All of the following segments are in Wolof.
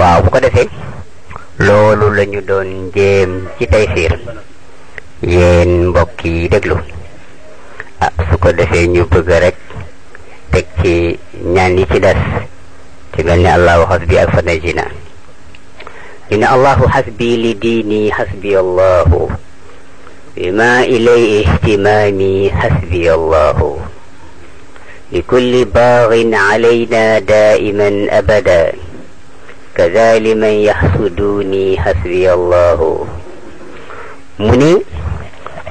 waaw bu ko defee loolu la ñu doon jéem ci Taysiir yéen mbokk yi déglu su ko defee ñu bëgg rek teg ci ñaan yi ci des ci mel ni allahu hasbi ak fanajina ñu ne allahu hasbi li diini hasbi allahu bima ilay ihtimami hasbi allahu li kulli baaghin alayna daiman abada kada liman yaxsuduni hasbi allahu mu ne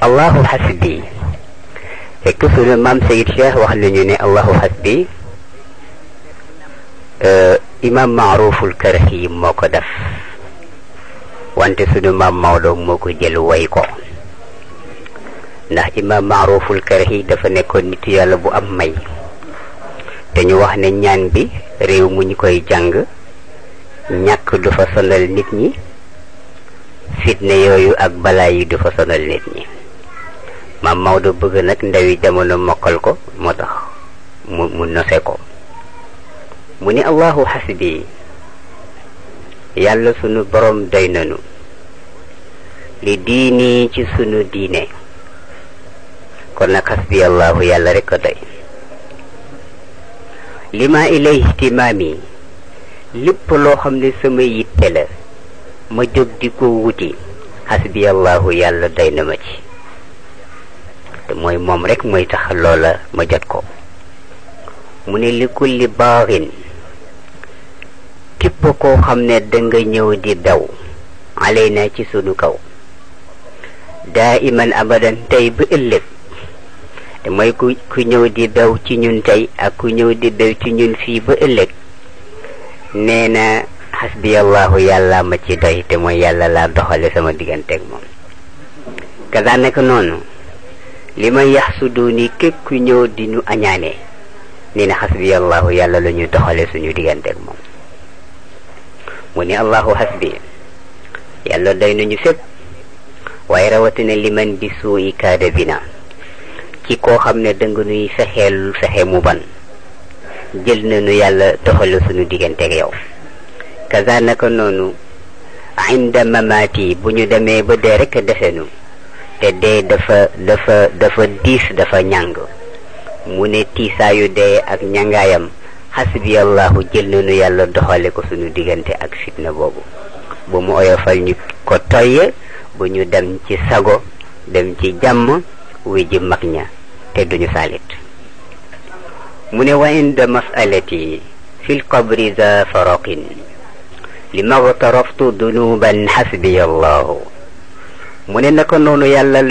allahu hasbi fekk sunu maam Sayid Cheikh wax nañu ne allahu hasbi imam Maaruful Karhi moo ko def wante sunu maam Maodo moo ko jël way ko ndax imam Maaruful Karhi dafa nekkoon nitu yàlla bu am may te ñu wax ne ñaan bi réew mu ñu koy jàng ñàkk du fa sonal nit ñi fitne yooyu ak balaa yi du fa sonal nit ñi maam Maodo bëgg nag ndawi jamono mokkal ko moo tax mu nose ko mu ni allahu hasbi yàlla sunu borom doy nanu li diini ci sunu diine kon nag hasbi allahu yàlla rek a doy lima ilay ihtimaami lépp loo xam ne sama yitte la ma jóg di ko wuti hasbi allahu yàlla doy na ma ci te mooy moom rek mooy tax loola ma jot ko mu ne li kulli baaxin képp koo xam ne danga ñëw di bew alayna ci sunu kaw daa iman abadan tey ba ëllëg te mooy ku ñëw di bew ci ñun tey ak ku ñëw di bew ci ñun fii ba ëllëg nee na hasbi allahu yàlla ma ci doy te mooy yàlla laa doxale sama digganteeg moom kaza nekk noonu li ma yaxsudu ni képp ku ñëw di ñu añaane nee na hasbi allahu yàlla la ñu doxale suñu digganteeg moom mu ni allahu hasbi yàlla doy nañu fépp waaye rawatina li man bi suu'i kaada bina ci koo xam ne danga nuy fexeel fexe mu ban jël nañu yàlla doxale suñu digganteeg yow kaza naka noonu inda mamaati bu ñu demee ba dee rek desenu te dee dafa diis dafa ñàng mu ne tiisaayu dee ak ñangaayam hasbi allahu jël nañu yàlla doxale ko suñu diggante ak fitna boobu bu mu oyofal ñu ko toyye bu ñu dem ci sago dem ci jàmm wi ji mag ña te duñu saalit mu ne wa inda masalati fil qabri za faraqin lima taraftu dunuban hasbi allahu mu ne naka noonu yàlla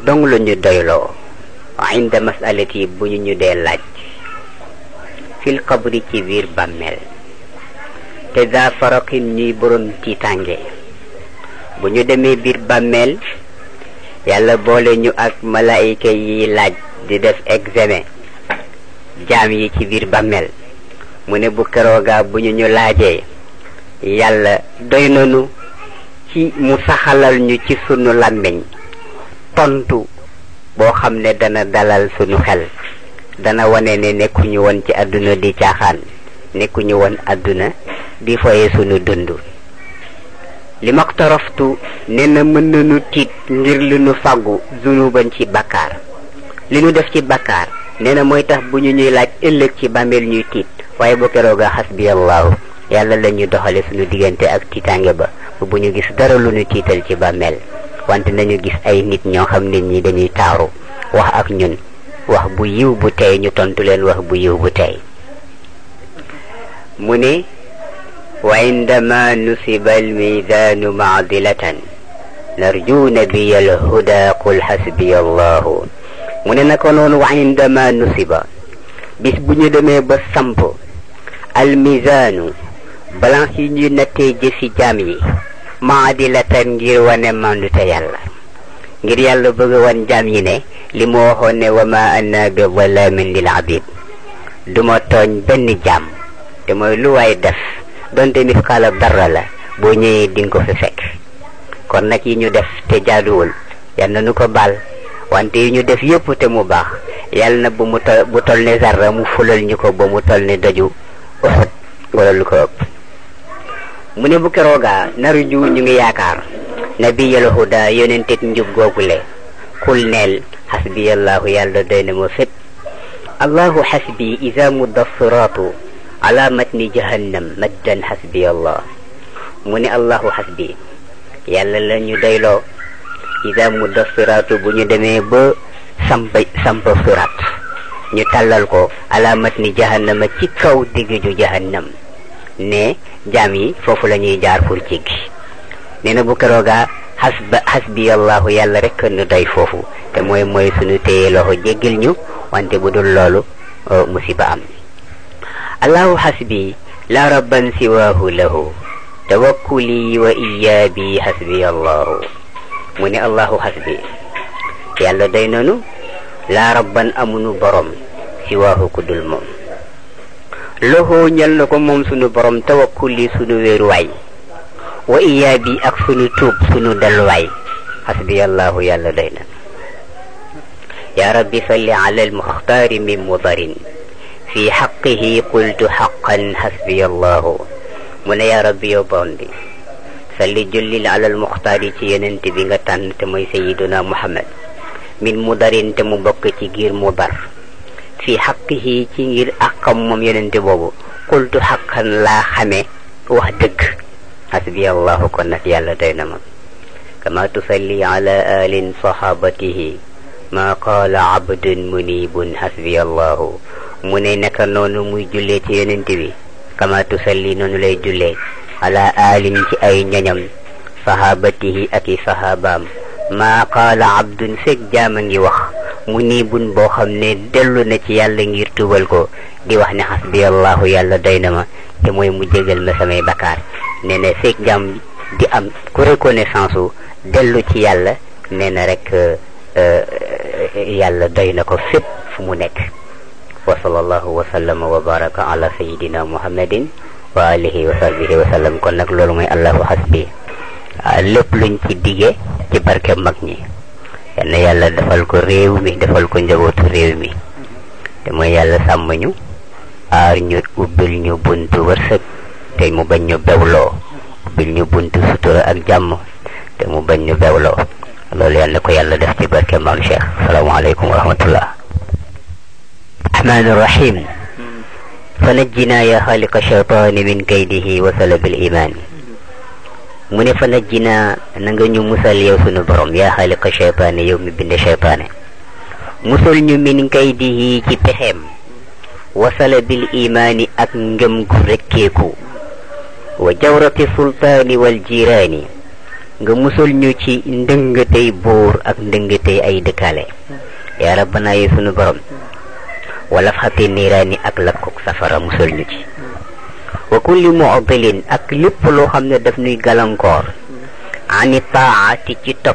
dong la ñu doyloo inda masalati bu ñu dee laaj fil qabri ci biir bàmmeel te za faraqin ñuy borom tiitange bu ñu demee biir bàmmeel yàlla boole ñu ak malaayika yi laaj di def examen jaam yi ci biir bàmmeel mu ne bu keroogaa bu ñu laajee yàlla doy nanu ci mu saxalal ñu ci sunu làmmiñ tontu boo xam ne dana dalal sunu xel dana wane ne nekkuñu woon ci àdduna di caaxaan nekkuñu woon àdduna di foye sunu dund li mag toroftu nee na mën nañu tiit ngir li nu fàggu zunuban ci bakkaar li nu def ci bakkaar nee na mooy tax bu ñu ñuy laaj ëllëg ci bàmmeel ñuy tiit waaye bu kerooga hasbi allahu yàlla la ñu doxale suñu diggante ak tiitaange ba bu ñu gis dara lu ñu tiital ci bàmmeel wante nañu gis ay nit ñoo xam ne ñi dañuy taaru wax ak ñun wax bu yiw bu tey ñu tontu leen wax bu yiw bu tey mu ne wa indama nusiba almizanu maadilatan narju nabiya alhuda qul hasbi allahu mu ne naka noonu wa indama nusiba bis bu ñu demee ba samp almizanu balance yi ñuy nattee jëfi jaam yi maadilatan ngir wane mandute yàlla ngir yàlla bëgg wan jaam yi ne li mu waxoon ne wa ma anna bi zalamin lil abid duma tooñ benn jaam te mooy lu waay def donte misqaala darra la boo ñëwee dinga ko fi fekk kon nag yi ñu def te jaaduwul yal na nu ko baal wante yi ñu def yépp te mu baax yàlla na bu tol ne zarra mu fulal ñu ko ba mu tol ne daju Uhud wala lu ko ëpp mu ne bu keroogaa naru ñu ngi yaakaar nabiyal huda yonentet njub googule xul neel xasbiyallahu yàlla doy na ma fépp allahu xasbi ida mudda siraatu ala matni jahannam maddan xasbiyallah mu ne allahu xasbi yàlla la ñu doyloo ida mudda siraatu bu ñu demee ba sampa siraat ñu tàllal ko ala matni jahannama ci kaw diggu jahannam ne jaam yi foofu la ñuy jaar pour jéggi nee na bu keroogaa xasbiyallahu yàlla rek nu doy foofu te mooy sunu téye loxo jéggil ñu wante bu dul loolu musiba am allahu xasbi la rabban siwaahu lahu tawakkuli wa iyaabi xasbiyallahu mu ne allahu xasbi yàlla doy nanu la rabban amunu borom siwaahu ku dul moom lahu ñal na ko moom sunu borom tawakkuli sunu wéeruwaay wa iyaabi ak sunu tuub sunu delluwaay xasbiyallahu yàlla doy na ya rabbi salli ala almuxtaari min mudarin fi xaqihi qultu xaqan xasbiyallahu mu ne ya rabbi yow borom bi salli jullil ala almuxtaari ci yonent bi nga tànn te mooy sayiduna muhammad min mudarin te mu bokk ci giir mudar fi xaqihi ci ngir àqam moom yonent boobu qultu xaqan laa xame wax dëgg xasbiyallahu kon nag yàlla doy na ma kama tusalli ala alin sahabatihi ma qaala abdun munibun xasbiyallahu mu ne naka noonu muy jullee ci yonent bi kama tusalli noonu lay jullee ala alin ci ay ñoñam sahabatihi ak i sahabaam ma qaala abdun fekk jaama ngi wax munibun boo xam ne dellu na ci yàlla ngir tuubal ko di wax ne xasbiyallahu yàlla doy na ma te mooy mu jégal ma samay bakkaar nee na fekk jaam di am ku reconnaissance u dellu ci yàlla nee na rek yàlla doy na ko fépp fu mu nekk wa sallallahu wa sallama wa baraka ala sayidina muhammadin wa alihi wa sahbihi wa sallam kon nag loolu mooy allahu xasbi lépp luñ ci dige ci barke mag ñi yal na yàlla defal ko réew mi defal ko njabootu réew mi te mooy yàlla sàmm ñu aar ñu ubbil ñu buntu wërsëg te mu bañ ñu bewloo ubbil ñu buntu sutura ak jàmm te mu bañ ñu bewloo loolu yal na ko yàlla def ci barke maam Cheikh asalaamaaleykum wa rahmatullah rahmaani rahim fa najjinaa ya xaaliqa shaytaani min kaydihi wa salabil imaan mu ne fa najjinaa na nga ñu musal yow sunu borom yaa xaaliqa shaytaani yow mi binde shaytaane musal ñu min kaydihi ci pexeem wa salabil imaani ak ngëm gu rekkeeku wa jawrati sultaani wal jiraani nga musal ñu ci ndëngatey buur ak ndëngatey ay dëkkaale yaa rabbana yi sunu borom wala xati niiraani ak lakkuk safara musal ñu ci wa kulli mu'dilin ak lépp loo xam ne daf nuy gàllankoor ani taati ci topp